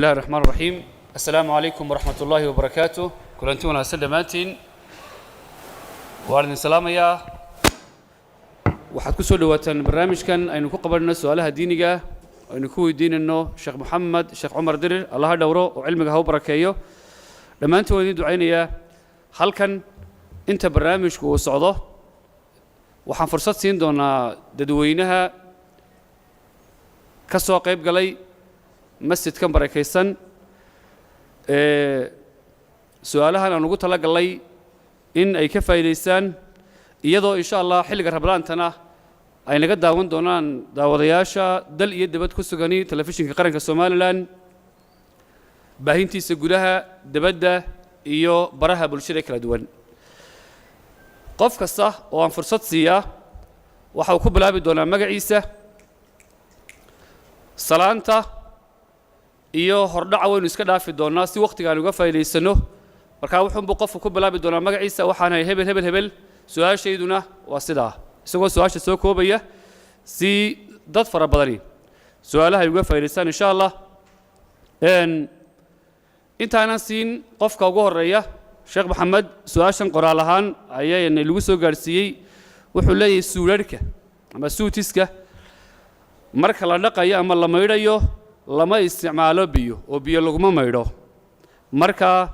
الله الرحمن الرحيم. السلام عليكم ورحمة الله وبركاته. Kulanti wanaagsan dhammaantiin, waan idin salaamayaa. Waxaad ku soo dhowaataan barnaamijkan aynu ku qabanayno su-aalaha diiniga, aynu ku weydiinayno Sheekh Moxamed Sheekh Cumar Dirir. Allaha dhowro oo cilmiga ha u barakeeyo. Dhammaantiin waan idin ducaynayaa. Halkan inta barnaamijku uu socdo waxaan fursad siin doonaa dadweynaha ka soo qayb galay masjidkan barakaysan ee su-aalahan aan ugu tala gallay in ay ka faa'iidaystaan, iyadoo insha Allah xilliga Ramadaantana ay naga daawan doonaan daawadayaasha dal iyo dibad ku sugani telefishinka qaranka Somaliland, baahintiisa gudaha, dibadda iyo baraha bulshada kala duwan. Qof kasta oo aan fursad siiyaa waxa uu ku bilaabi doonaa magaciisa. Salaanta iyo hordhaca waynu iska dhaafi doonnaa si wakhtiga aan uga faa'iidaysanno. Markaa wuxuunbuu qofku ku bilaabi doonaa magaciisa: "Waxaanahay hebel, hebel, hebel, su-aashayduna waa sidaa," isagoo su-aasha soo koobaya si dad fara badani su-aalaha ay uga faa'idaystaan insha Allah. Intaanan siin qofka ugu horreeya, Sheekh Maxamed, su-aashan qoraal ahaan ayaana lagu soo gaadhsiiyey. Wuxuu leeyahay: suudharhka ama suutiska marka la dhaqayo ama la maydhayo lama isticmaalo biyo, oo biyo laguma maydho. Marka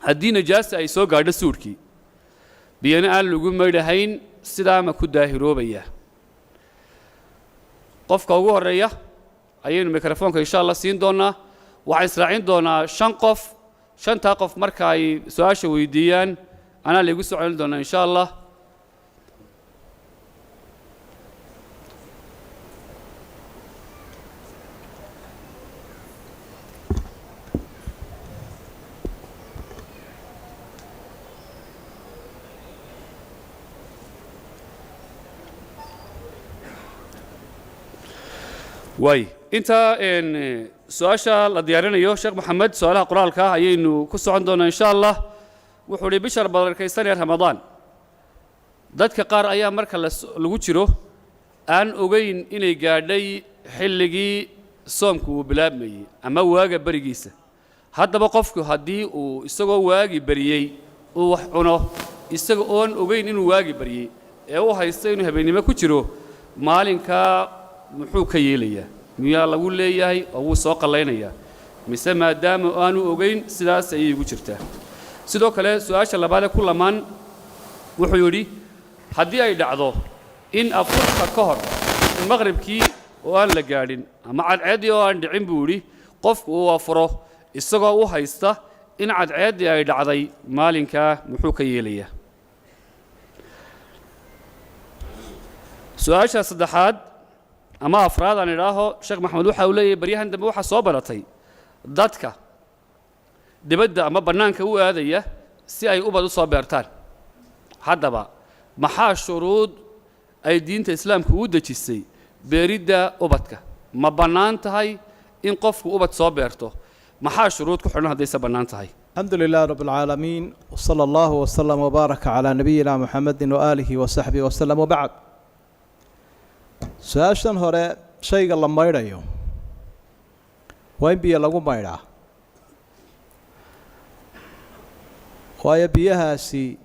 haddii najaasa ay soo gaadho suudhkii, biyona aan lagu maydhahayn, sidaa ma ku daahiroobaya? Qofka ugu horreeya ayaynu mikrofoonka insha Allah siin doonaa. Waxaan israacin doonaa shan qof. Shantaa qof marka ay su-aasha weydiiyaan anaa laygu soo celin doonaa insha Allah. Waay, inta su-aasha la diyaarinayo, Sheekh Maxamed, su-aalaha qoraalka ah ayaynu ku socon doonaa insha Allah. Wuxuu uhi: bishar barakaysanee Ramadaan, dadka qaar ayaa marka lagu jiro aan ogeyn inay gaadhay xilligii soomku uu bilaabmayey ama waaga berigiisa. Haddaba qofku haddii uu isagoo waagi beriyey uu wax cuno, isaga oon ogeyn inuu waagi baryey ee u haysto inuu habeennimo ku jiro, maalinkaa muxuu ka yeelayaa? Miyaa lagu leeyahay oo wuu soo qallaynayaa, mise maadaama aanu ogeyn sidaas ayay igu jirtaa? Sidoo kale su-aasha labaadee ku lamaan wuxuu yidhi: haddii ay dhacdo in afurka ka hor, maqribkii oo aan la gaadhin ama cadceeddii oo aan dhicin, buu yidhi, qofku uu afuro isagoo u haysta in cadceeddii ay dhacday, maalinkaa muxuu ka yeelayaa? Su-aasha saddexaad ama afraad aan idhaaho, Sheekh Maxamed, waxa uu leeyahay: baryahan dambe waxaa soo baratay dadka dibadda ama bannaanka u aadaya si ay ubad u soo beertaan. Haddaba maxaa shuruud ay diinta Islaamku u dejisay beeridda ubadka? Ma bannaan tahay in qofku ubad soo beerto? Maxaa shuruud ku xidhan haddayse bannaan tahay? الحمد لله رب العالمين، وصلى الله وسلم وبارك على نبينا محمد وآله وصحبه وسلم، وبعد. Su-aashan hore, shayga la maydhayo waa in biyo lagu maydhaa, waayo biyahaasi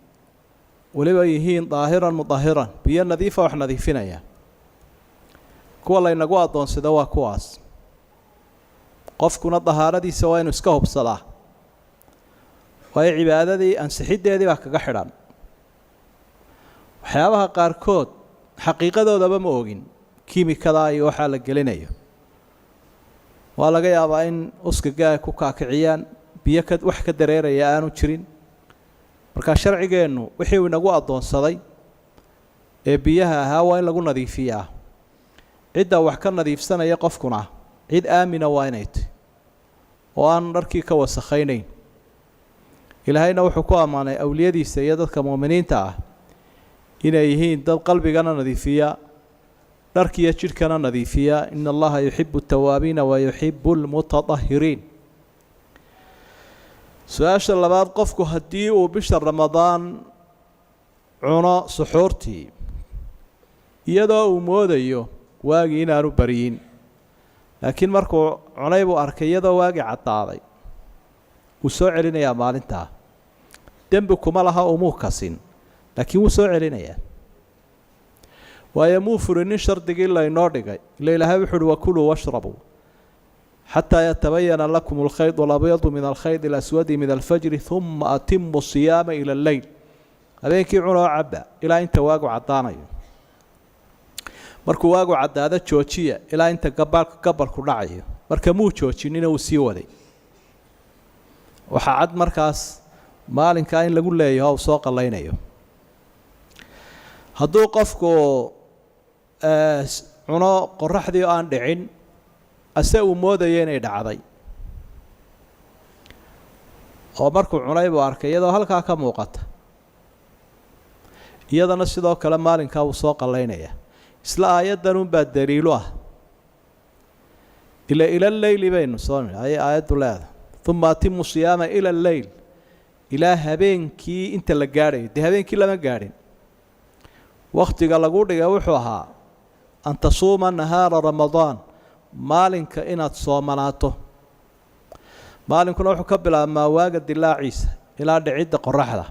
weliba yihiin daahiran mudahiran, biyo nadiifa wax nadiifinaya. Kuwa laynagu addoonsado waa kuwaas. Qofkuna dahaaradiisa waa inuu iska hubsadaa, waayo cibaadadii ansixiddeedii baa kaga xidhan. Waxyaabaha qaarkood xaqiiqadoodaba ma ogin, kiimikadaa iyo waxaa la gelinayo. Waa laga yaabaa in uskaga ay ku kaakiciyaan, biyo ka wax ka dareeraya aanu jirin. Marka sharcigeennu wixii uu inagu addoonsaday ee biyaha ahaa waa in lagu nadiifiyaa. Cidda wax ka nadiifsanaya qofkuna cid aamina waa inay tahy oo aan dharkii ka wasakhaynayn. Ilaahayna wuxuu ku ammaanay awliyadiisa iyo dadka mu'miniinta ah inay yihiin dad qalbigana nadiifiya, dharkiiyo jidhkana nadiifiya. إن الله يحب التوابين ويحب المتطهرين. Su-aasha labaad, qofku haddii uu bisha Ramadaan cuno suxuurtii iyadoo uu moodayo waagii inaanu baryin, Laakiin markuu cunay buu arkay iyadoo waagii caddaaday, wuu soo celinayaa maalintaa. Dembi kuma laha, umuu kasin, laakiin wuu soo celinayaa, waayo muu furinin shardigii laynoo dhigay. Ila Ilaahay wuxu uhi: "Wakuluu washrabuu xataa yatabayana lakum alkhayd alabyadu min alkhayd alaswadi min alfajri, uma atimu siyaama ila alleyl." Habeenkii cunoo cabba ilaa inta waagu caddaanayo. Markuu waagu caddaado joojiya ilaa inta gabalku dhacayo. Marka muu joojinina, wuu sii waday. Waxaa cad markaas maalinkaa in lagu leeyaho uu soo qallaynayo. Hadduu qofku cuno qoraxdii oo aan dhicin, ase uu moodayo inay dhacday, oo markuu cunay buu arkay iyadoo halkaa ka muuqata, iyadana sidoo kale maalinkaa wuu soo qallaynaya. Isla aayaddan unbaa daliilu ah. Ila leyli baynu soo nidhi, ayay aayaddu leedahay: "Uma atimu siyaama ila alleyl", ilaa habeenkii inta la gaadhayo. Dee habeenkii lama gaadhin. Wakhtiga lagu dhigay wuxuu ahaa an tasuuma nahaara Ramadaan, maalinka inaad soomanaato. Maalinkuna wuxuu ka bilaabmaa waaga dilaaciisa ilaa dhicidda qoraxda.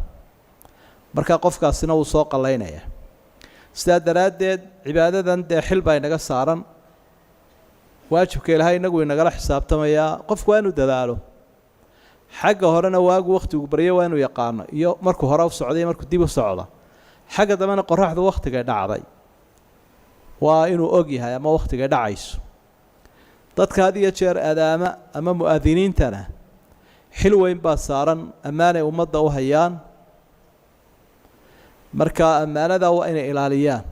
Markaa qofkaasina wuu soo qallaynaya. Sidaa daraaddeed cibaadadan dee xil baa inaga saaran, waajibka Ilaahay inagu inagala xisaabtamayaa. Qofku waa inuu dadaalo. Xagga horena waagu wakhtigu baryo waa inuu yaqaano, iyo markuu hore u socday iyo markuu dib u socdo. Xagga dambena qoraxdu wakhtigay dhacday waa inuu og yahay, ama wakhtigay dhacayso. Dadka had iyo jeer adaama ama mu'aadiniintana xil weyn baa saaran, ammaanay ummadda u hayaan. Marka ammaanada waa inay ilaaliyaan.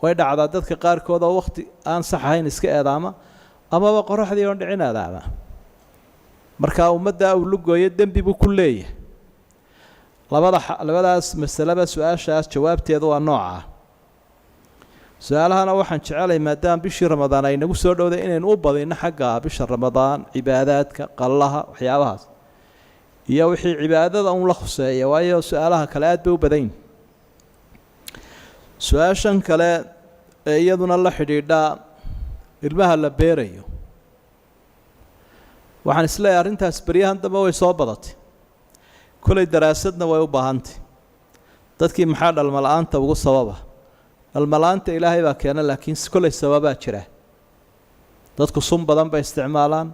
Way dhacdaa dadka qaarkood oo wakhti aan sax ahayn iska eedaama, amaba qoraxdii oon dhicin eedaama. Marka ummadda uu lugooyo dembi buu ku leeyahay. Labadaas masaleba su-aashaas jawaabteedu waa noocaa. Su-aalahana waxaan jecelay, maadaama bishii Ramadaan ay nagu soo dhowday, inaynu u badino xagga bisha Ramadaan, cibaadaadka, qallaha, waxyaabahaas iyo wixii cibaadada un la khuseeya, waayo su-aalaha kale aad bay u badan yihin. Su-aashan kale ee iyaduna la xidhiidha ilmaha la beerayo, waxaan isleeyahay arrintaas beryahan dambe way soo badatay. Kolay daraasadna way u baahantay. Dadkii maxaa dhalmo la-aanta ugu sababa? Dhalmo la-aanta Ilaahay baa keena, laakiin kolay sababaa jira. Dadku sun badan bay isticmaalaan,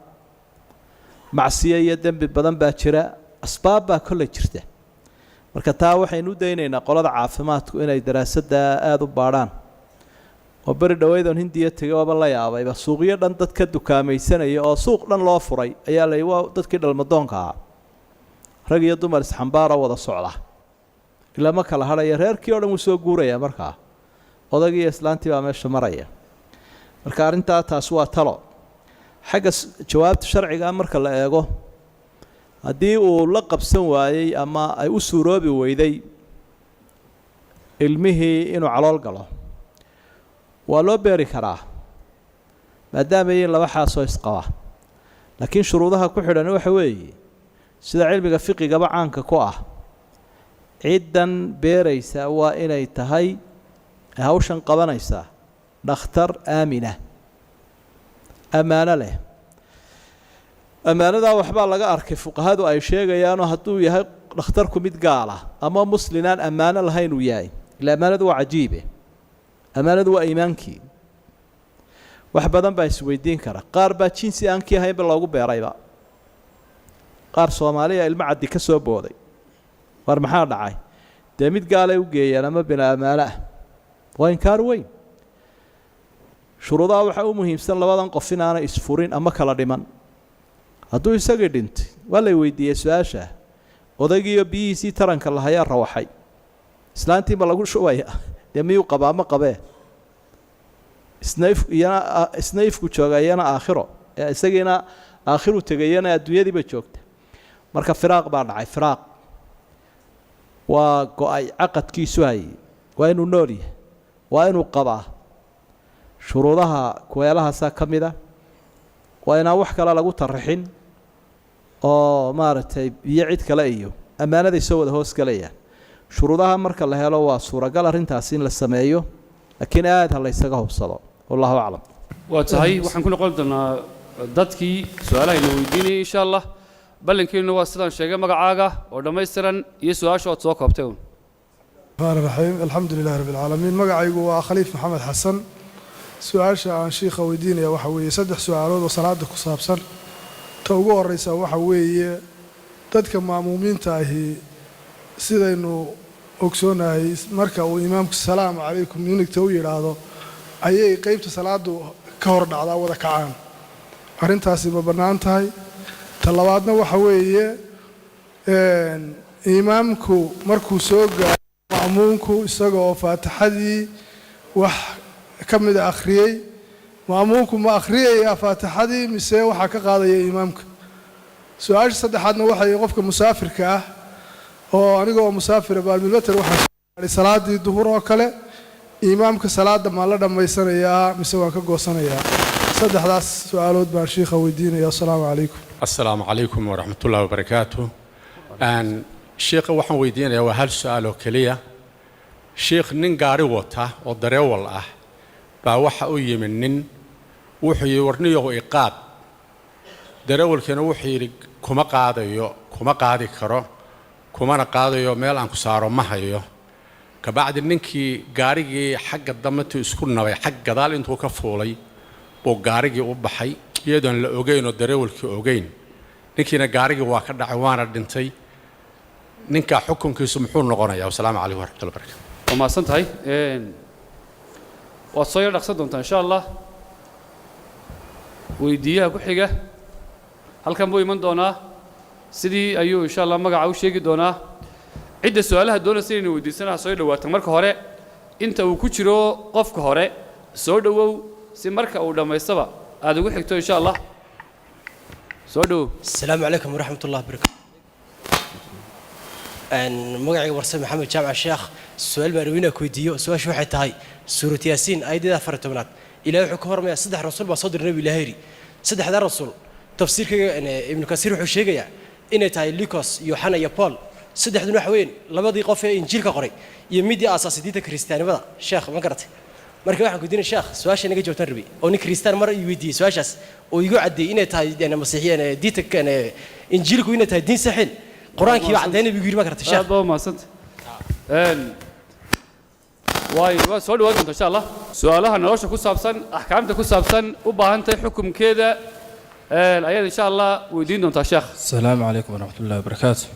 macsiyo iyo dembi badan baa jira, asbaab baa kollay jirta. Marka taa waxaynu u daynaynaa qolada caafimaadku inay daraasadda aada u baadhaan. Oo beri dhaweydon Hindiya tegay ooba la yaabayba suuqyo dhan dad ka dukaamaysanaya oo suuq dhan loo furay ayaa la waa dadkii dhalmadoonka ahaa, rag iyo dumar isxambaaroo wada socda, ilaa ma kala hadhaya. Reerkii o dhan wuu soo guuraya, markaa odagii iyo islaantii baa meesha maraya. Marka arrintaa taas waa talo. Xagga jawaabta sharciga marka la eego, haddii uu la qabsan waayey ama ay u suuroobi weyday ilmihii inuu calool galo, waa loo beeri karaa, maadaama yihiin laba xaasoo isqaba. Laakiin shuruudaha ku xidhan waxa weeye, sida cilmiga fiqigaba caanka ku ah, ciddan beeraysa waa inay tahay hawshan qabanaysaa dhakhtar aamina, ammaano leh. Ammaanadaa waxbaa laga arkay fuqahadu ay sheegayaanoo hadduu yahay dhakhtarku mid gaala ama muslinaan ammaano lahayn uu yahay. Ila ammaanadu waa cajiibe, ammaanadu waa iimaankii. Wax badan baa isweydiin kara. Qaar baa jinsi aan kii ahaynba loogu beerayba. Qaar Soomaaliya ilmo caddi ka soo booday, war maxaa dhacay? Dee mid gaalay u geeyaan ama bina ammaano ah. Waa inkaar weyn. Shuruudaha waxaa u muhiimsan labadan qof inaanay isfurin ama kala dhiman. Hadduu isagii dhintay, waa lay weydiiyey su-aasha, odaygiiyo biyihiisii taranka lahayaa rawaxay, islaantii ma lagu shubaya? Dee miyuu qabaa? Ma qabee. Isna if iyana isna ifku jooga, iyana aakhiro, isagiina aakhiru tegayana adduunyadiiba joogta. Marka firaaq baa dhacay, firaaq waa go-ay caqadkiisu hayay. Waa inuu nool yahay, waa inuu qabaa. Shuruudaha kuweelahaasaa ka mid a. Waa inaan wax kale lagu tarixin oo maaragtay biyo cid kale iyo ammaanaday soo wada hoos gelayaan. Shuruudaha marka la helo waa suuragal arrintaasi in la sameeyo, laakiin aada ha la ysaga hubsado. Wallahu aclam. Waa tahay. Waxaan ku noqon doonaa Dadkii su-aalaha ina weydiinayay insha Allah ballankiinu waa sidaan sheegay, magacaaga oo dhammaystiran iyo su-aasha ood soo koobtay uun. الرحمن الرحيم، الحمد لله رب العالمين. Magacaygu waa Khaliif Maxamed Xasan. Su-aasha aan shiikha weydiinaya waxa weeye saddex su-aalood oo salaada ku saabsan. Ta ugu horeysa waxa weeye, dadka ma'muumiinta ahi, sidaynu ogsoonahay, marka uu imaamku "salaamu calaykum" yunigta u yidhaahdo ayay qeybta salaadu ka hor dhacdaa, wada kacaan. Arrintaasi ma bannaan tahay? Ta labaadna waxa weeye, imaamku markuu soo gaaro ma'muunku isaga oo faatixadii wax ka mida akhriyey, ma'muunku ma akhriyayaa faatixadii mise waxaa ka qaadaya imaamka? Su-aasha saddexaadna waxay, qofka musaafirka ah oo aniga oo musaafira baalmilmater waxaan soo gaadhay salaadii duhur oo kale, imaamka salaada maan la dhammaysanayaa mise waan ka goosanayaa? Saddexdaas su-aalood baan shiikha weydiinaya. Asalaamu calaykum. Asalaamu calaykum waraxmatullahi wabarakaatu. Sheikha waxaan weydiinayaa waa hal su-aal oo keliya. Sheikh, nin gaari wata oo dareewal ah baa waxa u yimid nin, wuxuu yidhi, "Warniyow, iqaad." Dareewalkiina wuxuu yidhi, "Kuma qaadayo, kuma qaadi karo, kumana qaadayo, meel aan ku saaro ma hayo." Kabacdi ninkii gaarigii xagga dambe intuu isku nabay, xag gadaal intuu ka fuulay buu gaarigii u baxay, iyadoon la ogeyn oo dareewalkii ogeyn. Ninkiina gaarigii waa ka dhacay, waana dhintay. Ninkaa xukunkiisu muxuu noqonayaa? Wasalaamu calaykum waraxmatullahi barakatu. Waa mahadsan tahay. Waad soo yar dhaqsan doontaa insha Allah. Weydiiyaha ku xiga halkan buu iman doonaa, sidii ayuu insha Allah magaca u sheegi doonaa. Cidda su-aalaha doonaysa inaynu weydiisanaha soo dhawaato marka hore. Inta uu ku jiro qofka hore, soo dhowow, si marka uu dhammaystaba aad ugu xigto insha Allah. Soo dhowow. Asalaamu calaykum waraxmat ullahi barakatu. Magacayga Warse Maxamed Jaamac. Sheekh, su-aal baan rabay inaan ku weydiiyo. Su-aashu waxay tahay, suurat Yaasiin aayadeeda 14aad, Ilahay wuxuu ka hormayaa saddex rasuul baa soo diray Nabi Ilahay yidhi. Saddexdaa rasuul tafsiirkayga Ibnu Kasiir wuxuu sheegayaa inay tahay Lucas, Yoxana iyo Paul. Saddexduna waxa weeyaan labadii qof ee Injiilka qoray iyo midii aasaasay diinta Kiristaanimada. Sheekh, ma garatay? Marka waxaan ku weydiinay, sheekh, su-aasha naga jawaabtaan rabay, oo nin Kiristaan mar i weydiiyey su-aashaas oo igu caddeeyey inay tahay masiixiyan diinta Injiilku inay tahay diin saxin, Qur-aankii baa caddeynay buu yidhi. Ma garatay, sheekh? Aad baa umahadsanta. Waay, waa soo dhawaan doonta insha Allah. Su-aalaha nolosha ku saabsan, axkaamta ku saabsan, u baahan tahay xukumkeeda, ayaad insha Allah weydiin doontaa sheekh. Asalaamu calaykum waraxmat ullahi wabarakaatu.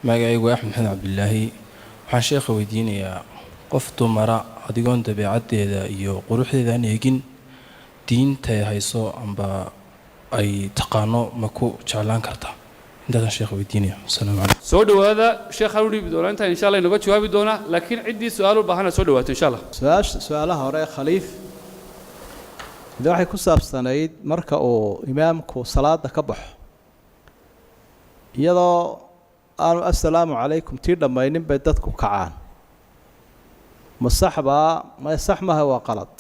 Magacaygu waa Axmed Maxamed Cabdilaahi. Waxaan sheekha weydiinayaa, qof dumara adigoon dabeecaddeeda iyo quruxdeeda aan eegin, diintay hayso amba ay taqaano ma ku jeclaan kartaa? Intaasaan sheekha weydiinaya. Asalaamu calaykum. Soo dhowaada. Sheekhaan u dhiibi doonaa intaan insha Allah inoga jawaabi doonaa, laakiin ciddii su-aal u baahana soo dhawaato insha Allah. Su-aasha, su-aalaha hore ee Khaliif de waxay ku saabsanayd marka uu imaamku salaada ka baxo, iyadoo aanu "assalaamu calaykum" tii dhammaynin bay dadku kacaan. Ma sax baa? Ma sax maha, waa qalad.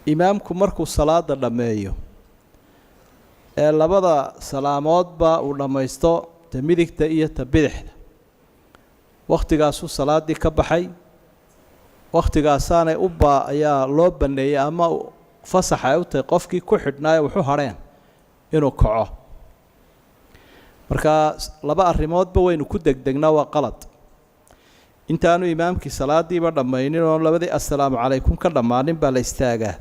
Imaamku markuu salaada dhammeeyo ee labada salaamoodba uu dhammaysto, ta midigta iyo ta bidixda, wakhtigaasuu salaaddii ka baxay. Wakhtigaasaanay u baa ayaa loo banneeyey ama fasax ay u tahay qofkii ku xidhnaaye wuxu hadheen inuu kaco. Marka laba arrimoodba waynu ku degdegnaa, waa qalad. Intaanu imaamkii salaadiiba dhammaynin oon labadii "assalaamu calaykum" ka dhammaanin baa la istaagaa.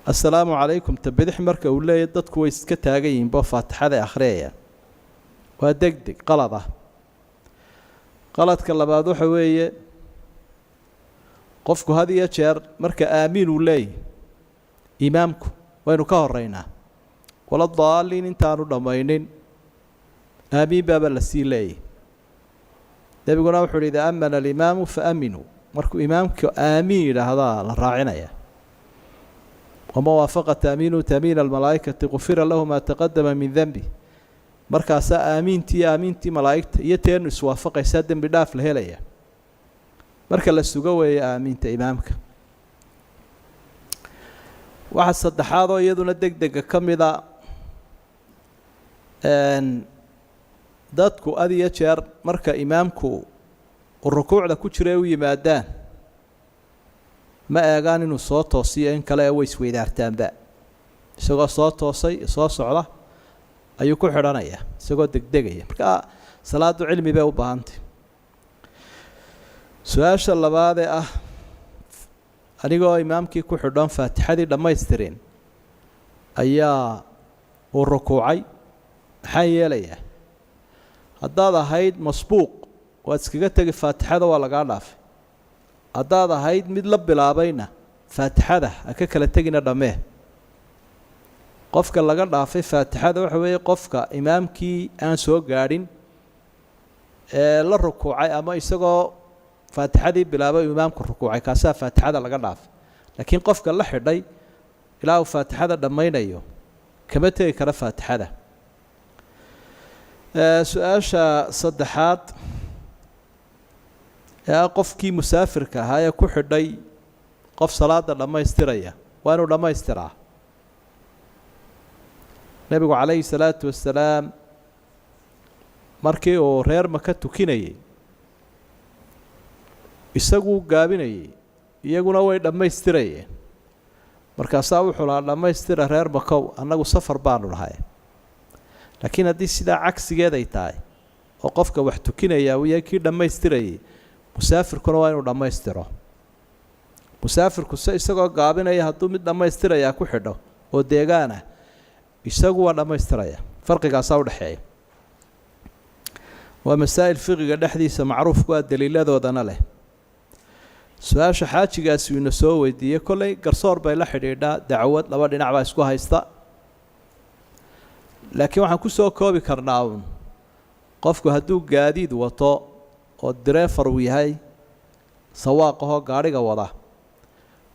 "Assalaamu calaykum" ta bidix marka uu leeyahy, dadku way iska taagan yihiinbo, faatixada akhriyayaan. Waa deg deg qalad ah. Qaladka labaad waxa weeye, qofku had iyo jeer marka "aamiin" uu leeyahy imaamku, waynu ka horeynaa. "Wala daaliin" intaanu dhammaynin "aamiin" baaba la sii leeyahy. Nebiguna wuxu uhi, "Idaa amana alimaamu fa aaminuu." Markuu imaamku "aamiin" yidhaahdaa la raacinaya. "Waman waafaqa taamiinu taamiina almalaa'ikati gufira lahu maa taqadama min denbi." Markaasaa aamiintii, aamiintii malaa'igta iyo teenu iswaafaqaysaa, dembi dhaaf la helaya. Marka la sugo weeye aamiinta imaamka. Waxa saddexaad oo iyaduna deg dega ka mida, dadku had iyo jeer marka imaamku uu rukuucda ku jira u yimaadaan. Ma eegaan inuu soo toosiyo in kale ee way isweydaartaanba. Isagoo soo toosay soo socda ayuu ku xidhanaya isagoo degdegaya. Marka salaadu cilmi bay u baahantay. Su-aasha labaadee ah, anigoo imaamkii ku xidhan faatixadii dhammaystirin ayaa uu rukuucay, maxaan yeelayaa? Haddaad ahayd masbuuq waad iskaga tegi faatixada, waa lagaa dhaafay. Haddaad ahayd mid la bilaabayna faatixada ha ka kala tegina, dhammee. Qofka laga dhaafay faatixada waxa weeye qofka imaamkii aan soo gaadhin ee la rukuucay, ama isagoo faatixadii bilaabay uu imaamku rukuucay, kaasaa faatixada laga dhaafay. Laakiin qofka la xidhay ilaa uu faatixada dhammaynayo kama tegi kara faatixada. Su-aasha saddexaad ee ah, qofkii musaafirka ahaa ee ku xidhay qof salaada dhammaystiraya waa inuu dhammaystiraa. Nebigu calayhi salaatu wasalaam markii uu reer Maka tukinayey isaguu gaabinayey, iyaguna way dhammaystirayeen. Markaasaa wuxuu lahaa: "Dhammaystira, reer Makow, annagu safar baanu nahay." Laakiin haddii sidaa cagsigeed ay tahay oo qofka wax tukinaya uu yahay kii dhammaystirayay, musaafirkuna waa inuu dhammaystiro. Musaafirku se isagoo gaabinaya hadduu mid dhammaystirayaa ku xidho oo deegaan ah, isagu waa dhammaystiraya. Farqigaasaa udhexeeya. Waa masaa'il fiqiga dhexdiisa macruufku ah, daliiladoodana leh. Su-aasha xaajigaasi uu ina soo weydiiyey kolley garsoor bay la xidhiidhaa, dacwad laba dhinac baa isku haysta. Laakiin waxaan ku soo koobi karnaa uun, qofku hadduu gaadiid wato oo direefar uu yahay, sawaaqahoo gaadhiga wada,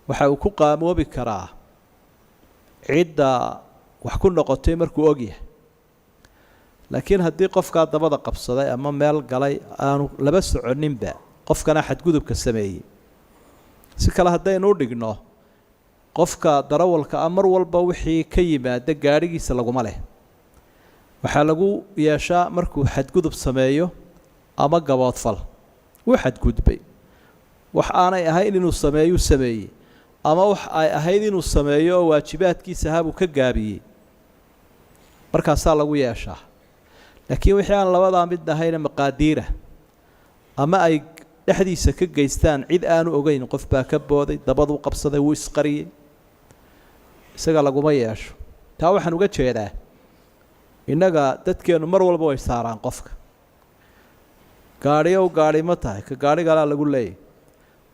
waxa uu ku qaamoobi karaa cidda wax ku noqotay markuu og yahay. Laakiin haddii qofkaa dabada qabsaday ama meel galay aanu laba soconinba qofkana xadgudubka sameeyey, si kale haddaynu u dhigno, qofka darawalka ah mar walba wixii ka yimaada gaadhigiisa laguma leh. Waxaa lagu yeeshaa markuu xadgudub sameeyo ama gaboodfal wuu xadgudbay, wax aanay ahayn inuu sameeyuu sameeyey, ama wax ay ahayd inuu sameeyo oo waajibaadkiisa ahaa buu ka gaabiyey, markaasaa lagu yeeshaa. Laakiin wixii aan labadaa mid ahayna maqaadiira ama ay dhexdiisa ka geystaan cid aanu ogeyn, qof baa ka booday, dabaduu qabsaday, wuu isqariyey, isaga laguma yeesho. Taa waxaan uga jeedaa, innaga dadkeennu mar walba way saaraan qofka. Gaadhiyow gaadhi ma tahay, ka gaadhigalaa lagu leeyahy.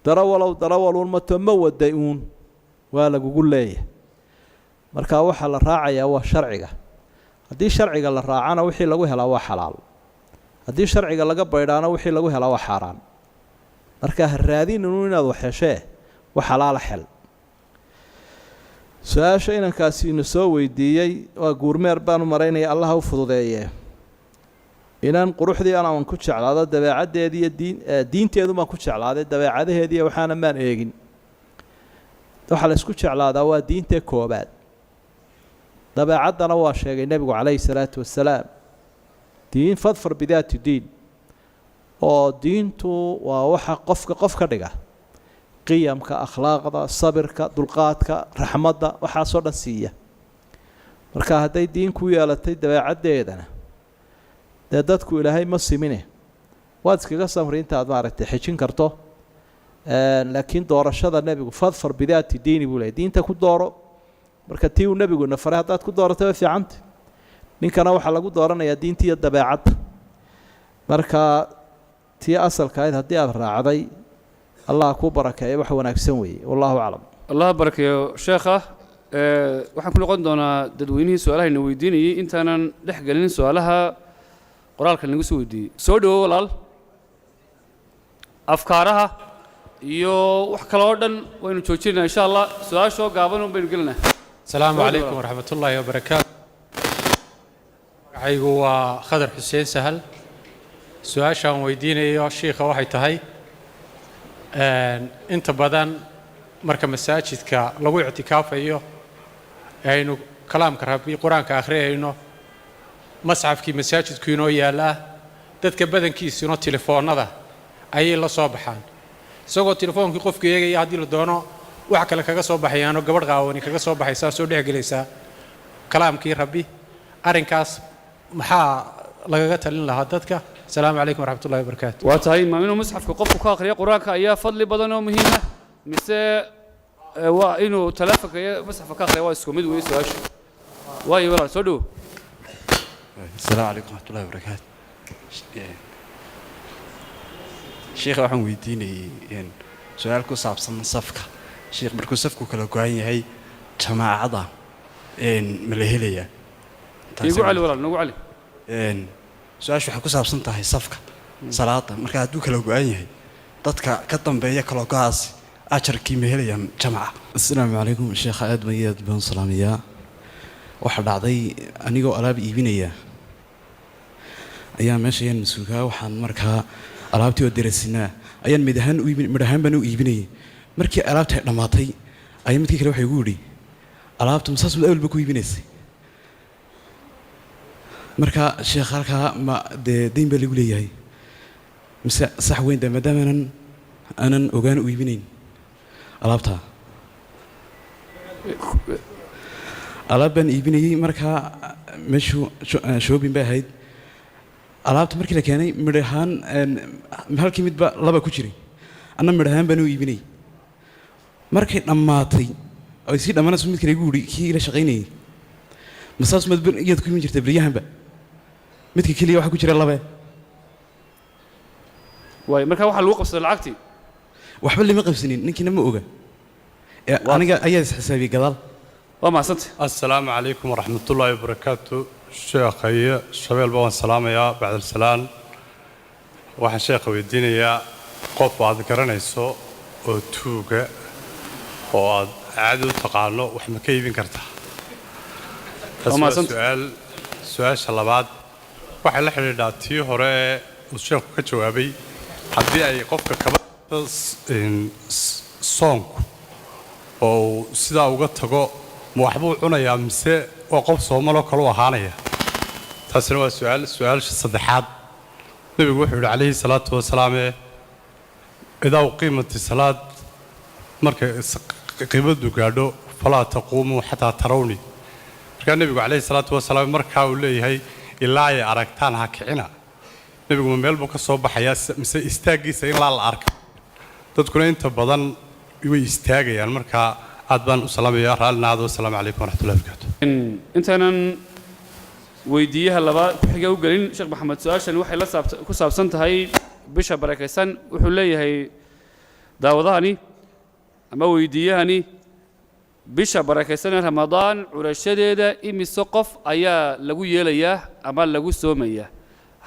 Darawalow darawaluun mato, ma waday uun, waa lagugu leeyahay. Marka waxaa la raacayaa waa sharciga. Haddii sharciga la raacana wixii lagu helaa waa xalaal, haddii sharciga laga baydhaana wixii lagu helaa waa xaaraan. Marka ha raadininu inaad wax heshee, wax xalaala xel. Su-aasha inankaasi ina soo weydiiyey waa guurmeer baanu maraynaya, Allaha u fududeeye. Inan quruxdii anaan ku jeclaado, dabeecaddeediiyo diin diinteedu baan ku jeclaaday, dabeecadaheediiyo waxaana maan eegin. Waxaa la isku jeclaadaa waa diintee koobaad, dabeecaddana waa sheegay nebigu calayhi salaatu wasalaam: diin fadfar bidaati diin. Oo diintu waa waxa qofka qof ka dhiga, qiyamka, akhlaaqda, sabirka, dulqaadka, raxmadda, waxaasoo dhan siiya. Marka hadday diin ku yeelatay, dabeecaddeedana dee dadku Ilaahay ma simine, waad iskaga samri intaad maaragtay xejin karto. Laakiin doorashada nebigu fadfar bidaati diini buu leeyay, diinta ku dooro. Marka tii uu nebigu na faray haddaad ku dooratay way fiicanta. Ninkana waxaa lagu dooranayaa diinta iyo dabeecadda. Marka tii asalka ahayd haddii aada raacday, Allah kuu barakeeyo, wax wanaagsan weeye. Wallahu aclam. Allah barakeeyo sheekha. Waxaan ku noqon doonaa dadweynihii su-aalaha ina weydiinayay intaanan dhex gelin su-aalaha qoraalka naga soo weydiiyey. Soo dhowo walaal. Afkaaraha iyo wax kale oo dhan waynu joojinaynaa insha Allah, su-aashoo gaaban un baynu gelinaa. Asalaamu calaykum waraxmat ullaahi wabarakaatu. Magacaygu waa Khadar Xuseen Sahal. Su-aashaan weydiinayo shiikha waxay tahay, inta badan marka masaajidka lagu ictikaafayo ee aynu kalaamka Rabbi, Qur-aanka akhriyayno, masxafkii masaajidku inoo yaallaa, dadka badankiisuna telefoonnada ayay la soo baxaan, isagoo telefoonkii qofku eegaya haddii la doono. Wax kale kaga soo baxayaanoo gabadh qaawani kaga soo baxaysaa, soo dhex gelaysaa kalaamkii Rabbi. Arrinkaas maxaa lagaga talin lahaa dadka? Asalaamu calaykum waraxmatullahi wabarakaatu. Waa tahay, ma inuu musxafka qofku ka akhriyo qur-aanka ayaa fadli badan oo muhiim ah, mise waa inuu taleefonka iyo musxafka ka akhriya waa isku mid weeye su-aashu? Waayo walaal, soo dhowo. Asalaamu calaykum waraxmatullahi wabarakaatu. Sheikha waxaan weydiinayay su-aal ku saabsan safka. Sheikh, markuu safku kala go-an yahay, jamaacada ma la helayaa? Igu celi walaal, nagu celi. Su-aashu waxay ku saabsan tahay safka salaada. Marka hadduu kala go-an yahay, dadka ka dambeeya kala go-aasi ajarkii ma helayaan jamaca? Asalaamu calaykum sheekha, aad baan iyo aad baan u salaamayaa. Waxaa dhacday, anigoo alaab iibinaya ayaa meesha ayaan mas-uulkaa. Waxaan markaa alaabtii oo darasinaa ayaan mid ahaan u iibin, mid ahaan baan u iibinayay. Markii alaabtii ay dhammaatay ayaa midkii kale waxay igu yidhi, "Alaabta masaas mid awalba ku iibinaysay?" Marka sheekh, halkaa ma dee dayn baa lagu leeyahay mise sax weyn de, maadaama aanan ogaan u iibinayn alaabtaa? Alaab baan iibinayey. Markaa meeshu shopping bay ahayd. Alaabta markii la keenay, midh ahaan halkii midba laba ku jiray, anna midh ahaan baan u iibinayay. Markay dhammaatay ay sii dhammaanayso, mid kale igu yidhi, kii ila shaqaynayay, "Masaas maad iyaad ku iibin jirtay beryahanba? Midka keliya waxaa ku jira labe." Waayo, marka waxaa lagu qabsaday lacagtii? Waxba lama qabsanin, ninkiina ma oga ee aniga ayaa is xisaabiyey gadaal. Waa mahadsantay. Assalaamu calaykum waraxmatullaahi wabarakaatu. Sheekhaye Shabeelba waan salaamayaa. Bacdalsalaan, waxaan sheekha weydiinayaa, qof aad garanayso oo tuuga oo aad caadi u taqaano, wax ma ka iibin kartaa? Taas waa mahadsantay. Su-aal. Su-aasha labaad waxay la xidhiidhaa tii hore ee uu sheekhu ka jawaabay. Haddii ay qofka kaba soonku oo uu sidaa uga tago, ma waxbuu cunayaa mise waa qof soomaloo kale u ahaanaya? Taasina waa su-aal. Su-aasha saddexaad, nebigu wuxuu yidhi calayhi salaatu wasalaam, "Idaa uqiimati salaad," markay qiimadu gaadho, "falaa taquumuu xataa tarawni." Markaa nebigu calayhi salaatu wasalaam markaa uu leeyahay ilaa ay aragtaan ha kicina, nebigu ma meel buu ka soo baxayaa mise istaaggiisa ilaa la arka? Dadkuna inta badan way istaagayaan. Markaa aad baan u salaamayaa, raallinaado. Wasalaamu calaykum waraxmatullahi wabarakaatu. Intaanan weydiiyaha labaad ku xiga u gelin, Sheekh Maxamed, su-aashan waxay la ku saabsan tahay bisha barakaysan. Wuxuu leeyahay daawadahani ama weydiiyahani, bisha barakaysan ee Ramadaan curashadeeda imise qof ayaa lagu yeelayaa ama lagu soomayaa?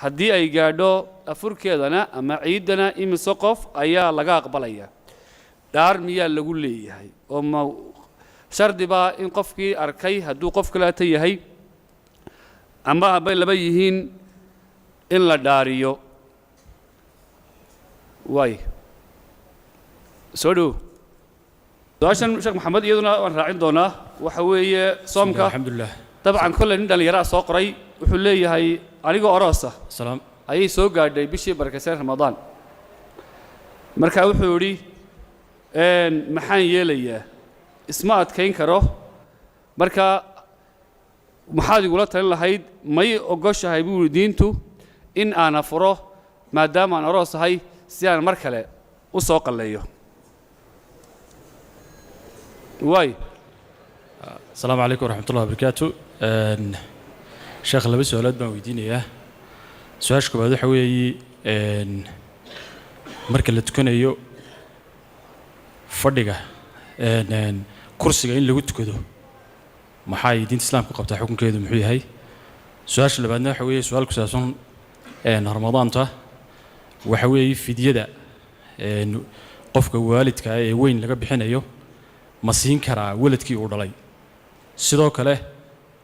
Haddii ay gaadho afurkeedana ama ciiddana, imise qof ayaa laga aqbalayaa? Dhaar miyaa lagu leeyahay oo ma shardi baa in qofkii arkay hadduu qof kaleeta yahay ama habay laba yihiin in la dhaariyo? Waay, soo dhow. Su-aashan Sheekh Maxamed iyaduna waan raacin doonaa. Waxa weeye soomka. Alxamdulilah. Dabcan kolley nin dhallinyaraa soo qoray. Wuxuu leeyahay, anigoo aroosa salaam ayay soo gaadhay bishii barakaysan Ramadaan. Marka wuxuu yidhi, "Maxaan yeelayaa? Isma adkayn karo. Marka maxaad igula talin lahayd? May ogoshahay," buu yidhi, "diintu in aan afuro maadaama aan aroos ahay, si aan mar kale u soo qalleeyo?" Waay. Asalaamu calaykum waraxmatullahi wabarakaatu. Sheekh, laba su-aalood baan weydiinayaa. Su-aasha koowaad waxa weeye, marka la tukanayo fadhiga kursiga in lagu tukado, maxay diinta islaamka qabtaa? Xukunkeedu muxuu yahay? Su-aasha labaadna waxa weeye su-aal ku saabsan Ramadaanta. Waxa weeye fidyada qofka waalidka ah ee weyn laga bixinayo, ma siin karaa waladkii uu dhalay? Sidoo kale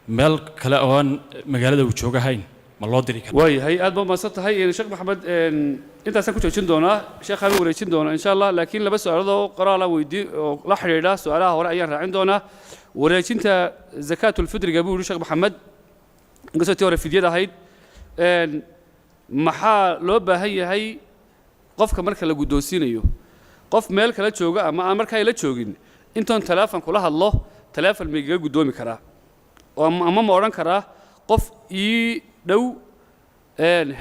meel kale oo aan magaalada uu jooga hayn ma loo diri karaa? Waayahay, aad baa mahadsan tahay Sheekh Maxamed. Intaasaan ku joojin doonaa, sheekhaan u wareejin doonaa insha Allah. Laakiin laba su-aalood oo qoraala weydii oo la xidhiidha su-aalaha hore ayaan raacin doonaa. Wareejinta zakaatulfitriga, buu yidhi Sheekh Maxamed, inkastoo tii hore fidyada ahayd, maxaa loo baahan yahay qofka marka la guddoonsiinayo, qof meel kala jooga ama aan markaa la joogin Intoon teleefon kula hadlo, teleefon ma igaga guddoomi karaa oo ama ma odhan karaa qof ii dhow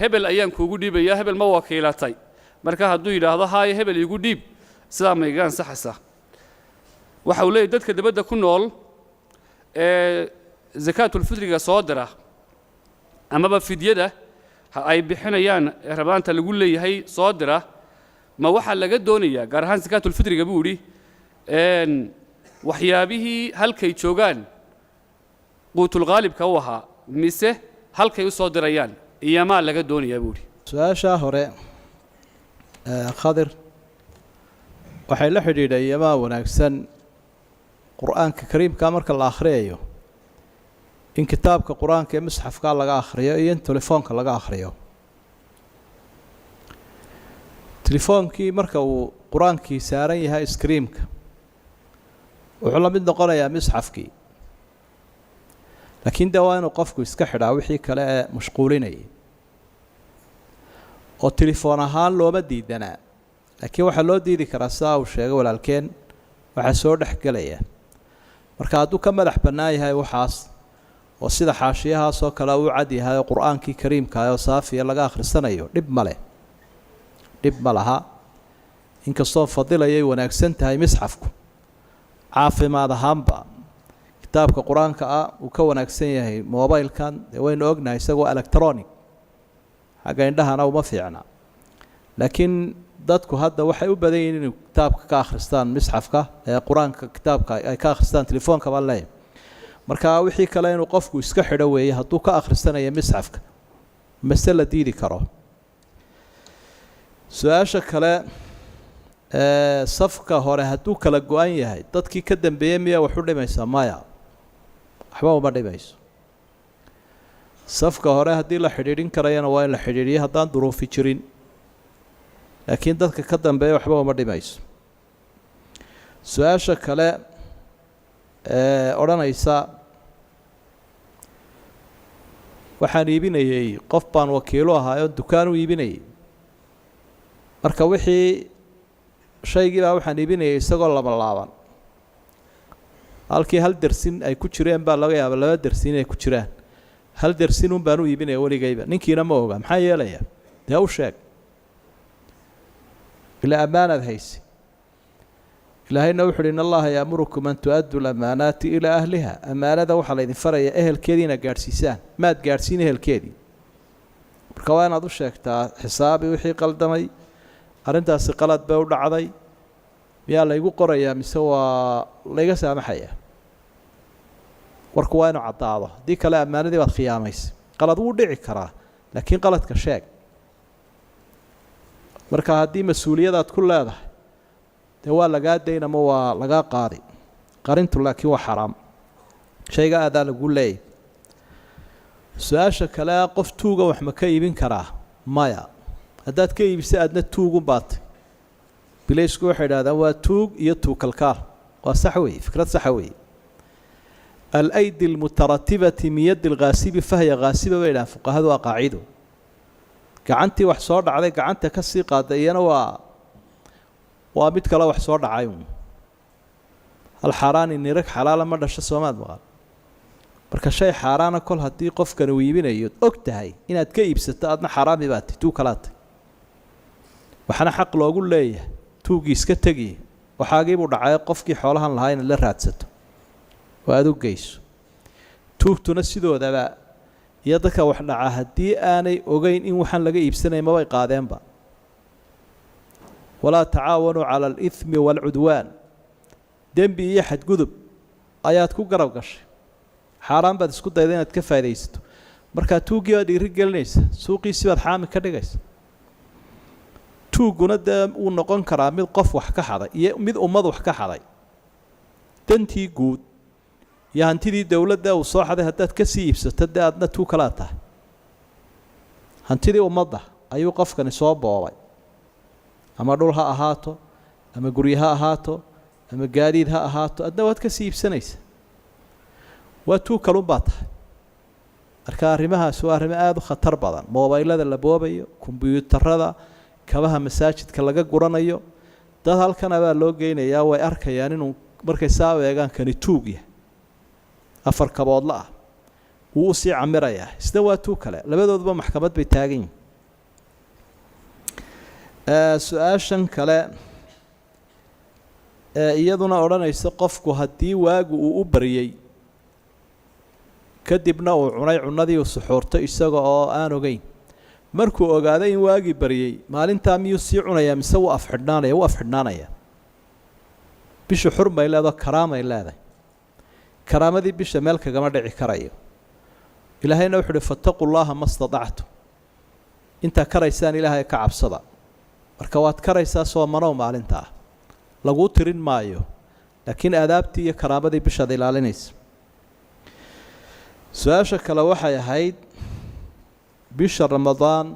hebel ayaan kuugu dhiibayaa, hebel ma wakiilatay? Marka hadduu yidhaahdo haaya, hebel iigu dhiib, sidaa ma igaga ansaxaysaa? Waxa uu leeyahy, dadka dibadda ku nool ee sakaatulfitriga soo dira amaba fidyada ay bixinayaan ee Ramadaanta lagu leeyahay soo dira, ma waxaa laga doonayaa, gaar ahaan sakaatulfitriga buu yidhi, waxyaabihii halkay joogaan quutulqaalibka u ahaa, mise halkay u soo dirayaan iyomaa laga doonayaa, buu yidhi? Su-aashaa hore Khadir waxay la xidhiidhay iyamaa wanaagsan Qur-aanka Kariimka marka la akhriyayo in kitaabka Qur-aanka ee musxafka laga akhriyo iyo in telefoonka laga akhriyo. Telefoonkii marka uu Qur-aankii saaran yahay screenka, wuxuu la mid noqonayaa misxafkii, laakiin dee waa inuu qofku iska xidhaa wixii kale ee mashquulinayay. Oo telefoon ahaan looma diidanaa, laakiin waxaa loo diidi karaa sidaa uu sheegay walaalkeen, waxaa soo dhex gelaya. Marka hadduu ka madax bannaan yahay waxaas, oo sida xaashiyahaasoo kale uu cad yahay oo Qur-aankii Kariimka oo saafiya laga akhrisanayo, dhib ma leh, dhib ma laha, inkastoo fadilayay wanaagsan tahay misxafku caafimaad ahaanba. Kitaabka Qur-aanka ah uu ka wanaagsan yahay mobilkan, dee waynu ognahay isagoo electronic, xagga indhahana uma fiicna. Laakiin dadku hadda waxay u badan yihiin inay kitaabka ka akhristaan misxafka ee Qur-aanka, kitaabka ay ka akhristaan telefoonka baan leeyahay. Marka wixii kale inuu qofku iska xidho weeye hadduu ka akhrisanayo misxafka, mase la diidi karo. Su-aasha kale ee safka hore hadduu kala go-an yahay, dadkii ka dambeeyey miyaa wax u dhimaysaa? Maya, waxba uma dhimayso. Safka hore haddii la xidhiidhin karayana waa in la xidhiidhiyo haddaan duruufi jirin, laakiin dadka ka dambeeya waxba uma dhimayso. Su-aasha kale ee odhanaysa, waxaan iibinayey, qof baan wakiilu ahaa oo dukaan u iibinayay, marka wixii shaygii baa waxaan iibinayay isagoo labalaaban, halkii hal dersin ay ku jireen baa laga yaaba laba dersin inay ku jiraan, hal dersin un baan u iibinaya weligayba, ninkiina ma oga, maxaa yeelaya? Dee u sheeg, ilaa ammaanaad hayse. Ilaahayna wuxu uhi: "In Allaha yaamurukum an tu-addu lamaanaati ilaa ahliha." Ammaanada waxaa laydin farayaa ehelkeedii inaad gaadhsiisaan. Maad gaadhsiin ehelkeedii, marka waa inaad u sheegtaa, xisaabi wixii qaldamay, arrintaasi qalad bay u dhacday, miyaa laygu qorayaa mise waa layga saamaxayaa? Warku waa inuu caddaado, haddii kale ammaanadii baad khiyaamaysa. Qalad wuu dhici karaa, laakiin qaladka sheeg. Marka haddii mas-uuliyadaad ku leedahay, dee waa lagaa dayn ama waa lagaa qaadi. Qarintu laakiin waa xaraam, shayga aadaa lagu leeyahy. Su-aasha kale, qof tuuga wax ma ka iibin karaa? Maya, haddaad ka iibisa aadna tuugun baatay. Bilaysku waxay idhahdaan waa tuug iyo tuugkalkaal. Waa sax weeye, fikrad saxa weeye. "Alaydi almutaratibati min yaddi alghaasibi fahya ghaasiba," bay idhahaan fuqahadu, waa qaacido. Gacantii wax soo dhacday gacanta ka sii qaaday iyana waa mid kale wax soo dhacay uun. Hal xaaraani nirag xalaala ma dhasho, soomaad maqal? Marka shay xaaraana kol haddii qofkani uu iibinayo og tahay inaad ka iibsato, adna xaaraami baa tay, tuug kalaa tay. Waxaana xaq loogu leeyahay tuuggii iska tegiy, waxaagiibuu dhacay, qofkii xoolahan lahaa inaad la raadsato oo aada u geyso. Tuugtuna sidoodaba iyo dadka wax dhaca haddii aanay ogeyn in waxaan laga iibsanaya, mabay qaadeenba. "Walaa tacaawanuu cala alithmi waalcudwaan." Dembi iyo xadgudub ayaad ku garab gashay, xaaraan baad isku dayda inaad ka faa'idaysato. Markaa tuuggii baad dhiiri gelinaysa, suuqiisii baad xaami ka dhigaysa. Tuugguna dee wuu noqon karaa mid qof wax ka xaday iyo mid ummad wax ka xaday. Dantii guud iyo hantidii dowladda uu soo xaday haddaad ka sii iibsato, dee aadna tuug kalaa tahay. Hantidii ummadda ayuu qofkani soo boobay, ama dhul ha ahaato, ama guryo ha ahaato, ama gaadiid ha ahaato, adna waad ka sii iibsanaysa, waa tuug kalun baa tahay. Marka arrimahaasi waa arrimo aada u khatar badan: moobaylada la boobayo, kombyuutarada, kabaha masaajidka laga guranayo. Dad halkan abaa loo geynayaa, way arkayaan inuu Markay saa u eegaan kani tuug yahay, afar kaboodla ah, wuu usii camirayaa, isna waa tuug kale, labadooduba maxkamad bay taagan yihin. Su-aashan kale ee iyaduna odhanaysa, qofku haddii waagu uu u baryey, kadibna uu cunay cunadii, uu suxuurtay isaga oo aan ogeyn, markuu ogaaday in waagii baryey, maalintaa miyuu sii cunayaa mise wuu afxidhnaanaya? Wuu afxidhnaanaya. Bishu xurmay leedaho, karaamay leedahay, karaamadii bisha meel kagama dhici karayo. Ilaahayna wuxu uhi: فاتقوا الله ما استطعتم, intaa karaysaan Ilaahay ka cabsada. Marka waad karaysaa soomanow, maalintaa laguu tirin maayo, laakiin aadaabtii iyo karaamadii bishaad ilaalinaysa. Su-aasha kale waxay ahayd, bisha Ramadaan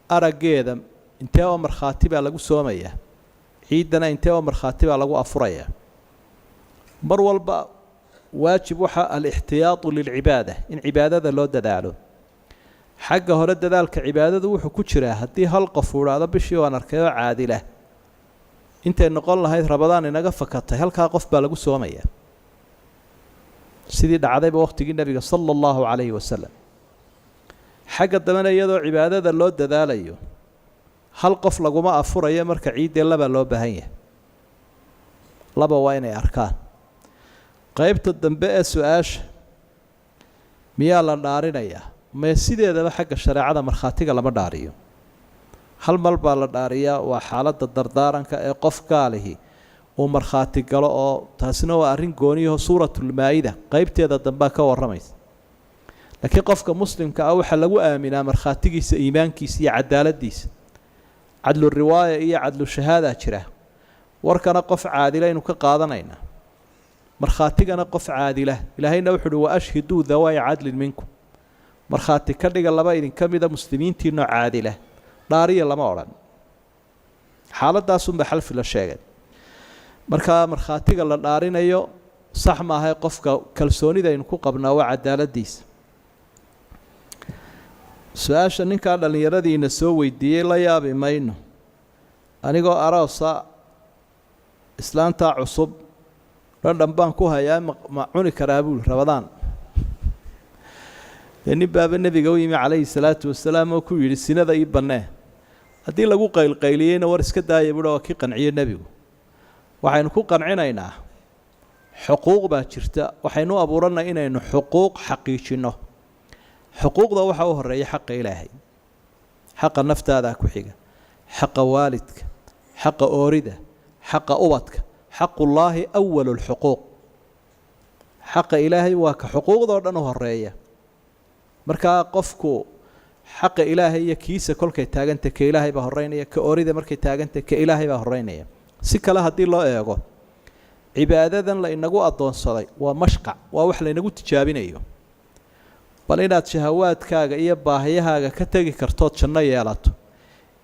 araggeeda intee oo markhaati baa lagu soomayaa, ciiddana intee oo markhaati baa lagu afurayaa? Mar walba waajib waxaa الاحتياط للعبادة, in cibaadada loo dadaalo. Xagga hore dadaalka cibaadadu wuxuu ku jiraa, haddii hal qof uu idhaahdo bishii waan arkay oo caadila, intay noqon lahayd Ramadaan inaga fakatay, halkaa qof baa lagu soomaya, sidii dhacdayba waqtigii Nebiga صلى الله عليه وسلم. Xagga dambena, iyadoo cibaadada loo dadaalayo, hal qof laguma afurayo marka ciiddee laba loo baahan yahay, laba waa inay arkaan. Qaybta dambe ee su-aasha, miyaa la dhaarinayaa? Mee, sideedaba xagga shareecada markhaatiga lama dhaariyo. Hal mal baa la dhaariyaa, waa xaaladda dardaaranka ee qof gaalihi uu markhaati galo, oo taasina waa arrin gooniyaho Suuratulmaa-ida qaybteeda dambea ka warramaysa. Laakiin qofka muslimka ah waxaa lagu aaminaa markhaatigiisa, iimaankiisa iyo cadaaladiisa. Cadlu riwaaya iyo cadlu shahaadaa jira. Warkana qof caadila aynu ka qaadanaynaa, markhaatigana qof caadila. Ilaahayna wuxu uhi: وأشهدوا ذوي عدل منكم, markhaati ka dhiga laba idinka mida muslimiintiinoo caadila. Dhaariya lama odhan, xaaladaasunba xalfi la sheegay. Markaa markhaatiga la dhaarinayo sax maahay, qofka kalsoonida aynu ku qabnaa waa cadaaladiisa. Su-aasha ninkaa dhallinyaradiina soo weydiiyey la yaabi mayno. Anigoo aroosa, islaantaa cusub dhandhan baan ku hayaa, ma cuni karaa buuli Ramadaan? Dee nin baaba Nebiga u yimi calayhi salaatu wasalaam oo ku yidhi: "Sinada ii bannee." Haddii lagu qaylqayliyeyna, "War iska daaya," buuhi. Waa kii qanciyo Nebigu. Waxaynu ku qancinaynaa, xuquuq baa jirta. Waxaynu u abuurannay inaynu xuquuq xaqiijinno. Xuquuqda waxaa u horeeya xaqa Ilaahay, xaqa naftaadaa ku xiga, xaqa waalidka, xaqa oorida, xaqa ubadka. حق الله أول الحقوق. Xaqa Ilaahay waa ka xuquuqdoo dhan u horeeya. Markaa qofku xaqa Ilaahay iyo kiisa kolkay taagantay, ka Ilaahay baa horeynaya. Ka oorida markay taagantay, ka Ilaahay baa horeynaya. Si kale haddii loo eego, cibaadadan la inagu addoonsaday waa mashqac, waa wax laynagu tijaabinayo, bal inaad shahawaadkaaga iyo baahiyahaaga ka tegi kartood janno yeelato,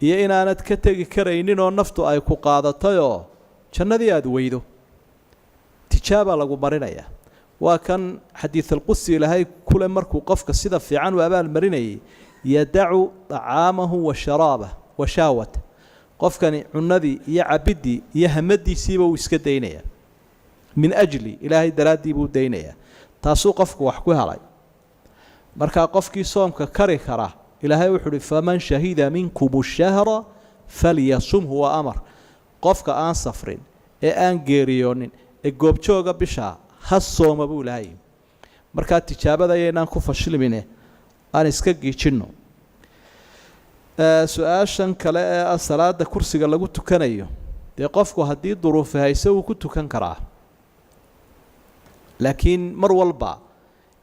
iyo inaanad ka tegi karaynin oo naftu ay ku qaadatayoo jannadii aada weydo. Tijaabaa lagu marinayaa. Waa kan xadiid alqudsi Ilaahay kule, markuu qofka sida fiican u abaal marinayay: يدع طعامه وشرابه وشهوته. Qofkani cunadii iyo cabiddii iyo hamadiisiiba uu iska daynayaa من أجلي, Ilaahay daraaddii buu daynayaa. Taasuu qofku wax ku helay. Markaa qofkii soomka kari kara, Ilaahay wuxuu uhi: فمن شهد منكم الشهر فليصمه. Waa amar. Qofka aan safrin ee aan geeriyoonin ee goobjooga bishaa ha sooma, buu Ilaahay. Markaa tijaabada ayaynaan ku fashilmine, aan iska giijinno. Su-aashan kale ee ah salaada kursiga lagu tukanayo, dee qofku haddii duruufi hayse wuu ku tukan karaa, laakiin mar walba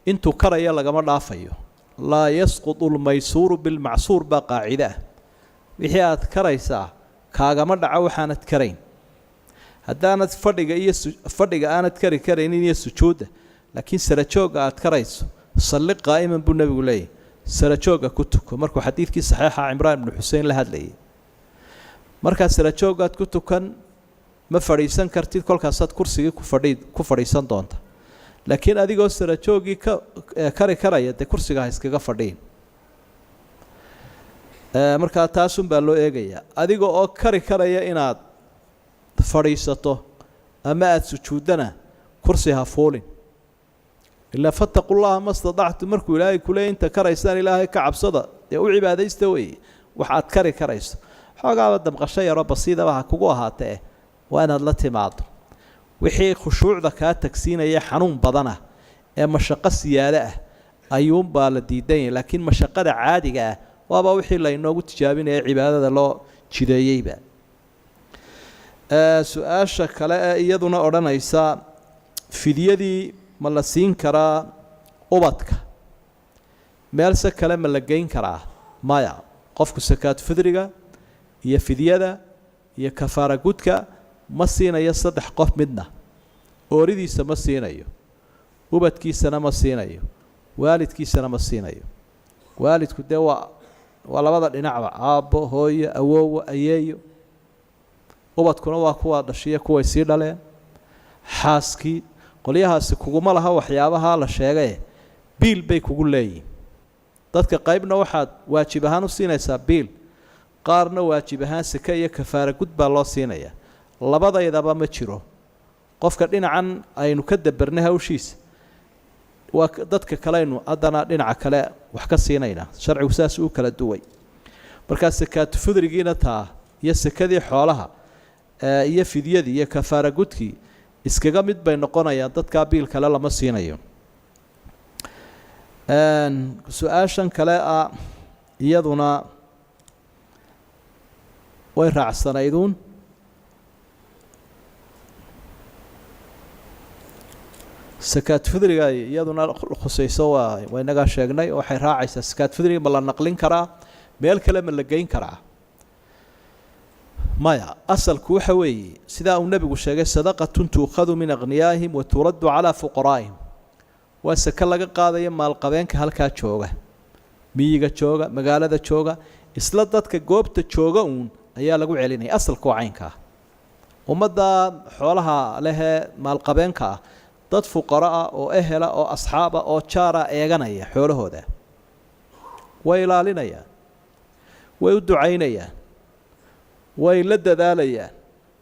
intuu karaya lagama dhaafayo. لا يسقط الميسور بالمعسور baa qaacide ah. Wixii aad karaysaa kaagama dhaco waxaanad karayn. Haddaanad fadhiga iyo fadhiga aanad kari karaynin iyo sujuudda, laakiin sarajoogga aad karayso, صل قائما buu Nebigu leeyahy, sarajoogga ku tuko, markuu xadiidkii saxiixa Cimraan ibnu Xusein la hadlayay. Markaa sarajooggaad ku tukan, ma fadhiisan kartid, kolkaasaad kursigii ku fadhiisan doonta. Laakiin adigoo sarajooggii ka kari karaya, dee kursiga ha iskaga fadhiin. Markaa taasun baa loo eegayaa. Adiga oo kari karaya inaad fadhiisato Ama aada sujuuddana kursi ha fuulin. Ilaa fattaqullaha ma stadactu, markuu ilaahay kuleey inta karaysaan ilaahay ka cabsada, dee u cibaadaysta weeye wax aad kari karayso. Xoogaaba damqasho yaroo basiidaba ha kugu ahaatee, waa inaad la timaado. Wixii khushuucda kaa tagsiinaya xanuun badanah ee mashaqo siyaado ah ayuunbaa la diidan yahay, laakiin mashaqada caadiga ah waaba wixii laynoogu tijaabinaya cibaadada loo jideeyeyba. Su-aasha kale ee iyaduna odhanaysa, fidyadii ma la siin karaa ubadka, meelse kale ma la geyn karaa? Maya, qofku sakaad fidriga iyo fidyada iyo kafaara gudka ma siinayo saddex qof midna. Ooridiisa ma siinayo, ubadkiisana ma siinayo, waalidkiisana ma siinayo. Waalidku dee waa labada dhinacba, aabbo, hooyo, awoowo, ayeeyo. Ubadkuna waa kuwaa dhashiya, kuway sii dhaleen, xaaskii. Qolyahaasi kuguma laha waxyaabahaa la sheegaye, biil bay kugu leeyihin. Dadka qaybna waxaad waajib ahaan u siinaysaa biil, qaarna waajib ahaan seke iyo kafaara gud baa loo siinayaa. Labadaydaba ma jiro. Qofka dhinacan aynu ka dabarnay hawshiisa, waa dadka kaleaynu haddana dhinaca kale wax ka siinaynaa. Sharcigu saas uu kala duway. Markaa sakaatu fudrigiina taa iyo sekadii xoolaha iyo fidyadii iyo kafaara gudkii iskaga mid bay noqonayaan, dadkaa biil kale lama siinayo. Su-aashan kale ah iyaduna way raacsanayduun. Sakaat fudriga iyaduna khusayso, waa inagaa sheegnay, waxay raacaysaa sakaat fudriga ma la naqlin karaa, meel kale ma la geyn karaa? Maya, asalku waxa weeye sidaa uu nebigu sheegay, sadaqatun tuukhadu min akhniyaa'ihim wa turaddu calaa fuqaraa'ihim. Waa sake laga qaadaya maalqabeenka halkaa jooga, miyiga jooga, magaalada jooga, isla dadka goobta jooga uun ayaa lagu celinaya. Asalku waa caynkaa. Ummadda xoolaha lehee maalqabeenka ah, dad fuqaro ah oo ehela oo asxaaba oo jaara eeganaya xoolahooda, way ilaalinayaan, way u ducaynayaan, way la dadaalayaan,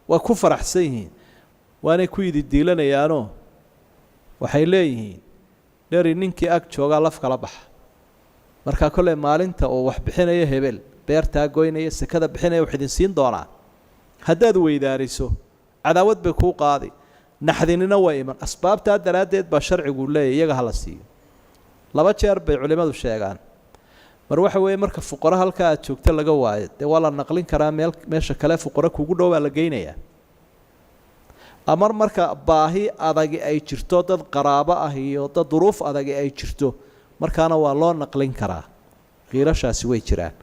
waa ku faraxsan yihiin, waanay ku yididiilanayaanoo waxay leeyihiin dheri ninkii ag joogaa laf kala baxa. Markaa kolley maalinta uu wax bixinayo hebel beertaa goynaya, sekada bixinaya, wax idin siin doonaa. Haddaad weydaariso cadaawad bay kuu qaadi, naxdinina way iman. Asbaabtaa daraaddeed baa sharcigu leeyahy iyaga hala siiyo. Laba jeer bay culimmadu sheegaan. Mar waxa weeye marka fuqaro halkaa aad joogto laga waayo, dee waa la naqlin karaa, meel meesha kale fuqaro kugu dhow baa la geynayaa. Amar marka baahi adagi ay jirto, dad qaraabo ah iyo dad duruuf adagi ay jirto, markaana waa loo naqlin karaa. Qiirashaasi way jiraan.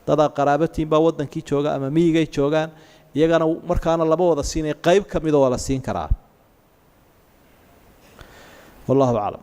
Dadaa qaraabatiin baa waddankii jooga ama miyigay joogaan, iyagana markaana lama wada siinaya, qayb ka mida waa la siin karaa. Wallahu aclam.